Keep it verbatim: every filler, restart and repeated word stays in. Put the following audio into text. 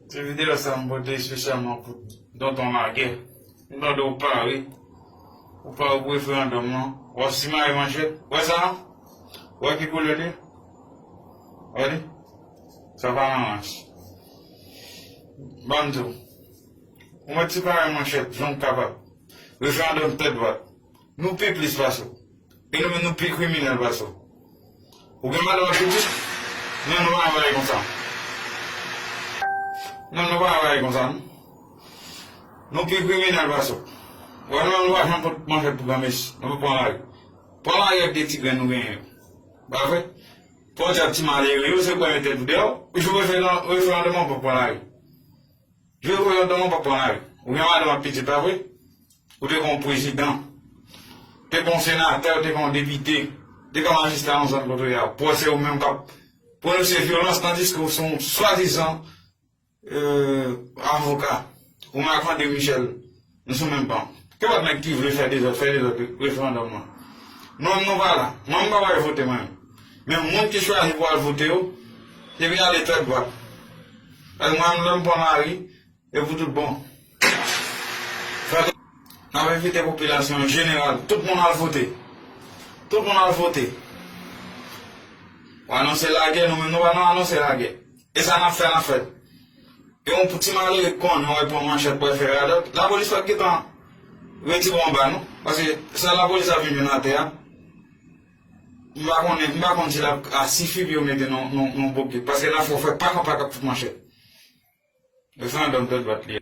Ti videyo sa m pote espesyalman pou Tonton Lagè. M tande w pare. Ou pare pou referandòm lan. W ap simaye manchèt. Wè sa? Wè ki koulè li? Wè li? Sa pa nan rans. Ban m di w. Ou mèt simaye manchèt jan w kapab. Referandòm tèt dwat. Nou pi plis pase w. E nou menm nou pi kriminèl pase w. Ou gen madanm ak pitit? Non, nou pa travay konsa. Non, nou pa travay konsa, non. Nou pi kriminèl pase w. Wè, nou menm nou pa janm pot manchèt pou granmesi. Nou pa pran lari. Pran lari ak de ti grenn nou genyen yo. Pa vre? Pòdyab ti malere yo, se premye tèt ou deyò. Jou referan-, referandòm an pa pran lari. Jou referandòm an pa pran lari. Ou gen madanm ak pitit, pa vre? Ou te kon prezidan, te kon senatè, ou te kon depite, te kon majistra nan zòn kote w ye a. Pou w se ou menm k ap pwononse vyolans tandiske ou se yon swadizan, euh, avoka. Ou menm ak André Michel, nou sou menm ban. Ke lòt nèg ki vle fè dezòd, fè dezòd referandòm lan. Nou menm nou pa la. Mwen menm m pa pral vote mwen menm. Men moun ki chwazi pou al vote yo, depi ale tèt dwat. Paske mwen menm lè m pran lari, e pou tout bon. Fè n ap envite popilasyon an jeneral, tout moun al vote. Tout moun al vote. Ou anonse lagè, nou menm nou pa nan anonse lagè. E sa n ap fè, n ap fè. E yon ti malere k konnen w al pran manchèt pou al fè radòt, lapolis p ap gentan retire w anba non. Paske sa lapolis ap vin jwenn atè a, m pa konnen, m pa konn si l ap a sifi pou yo mete nan, nan, nan bokit. Paske n ap fè w fè pak an pak ak tout manchèt. Referandòm tèt dwat li ye.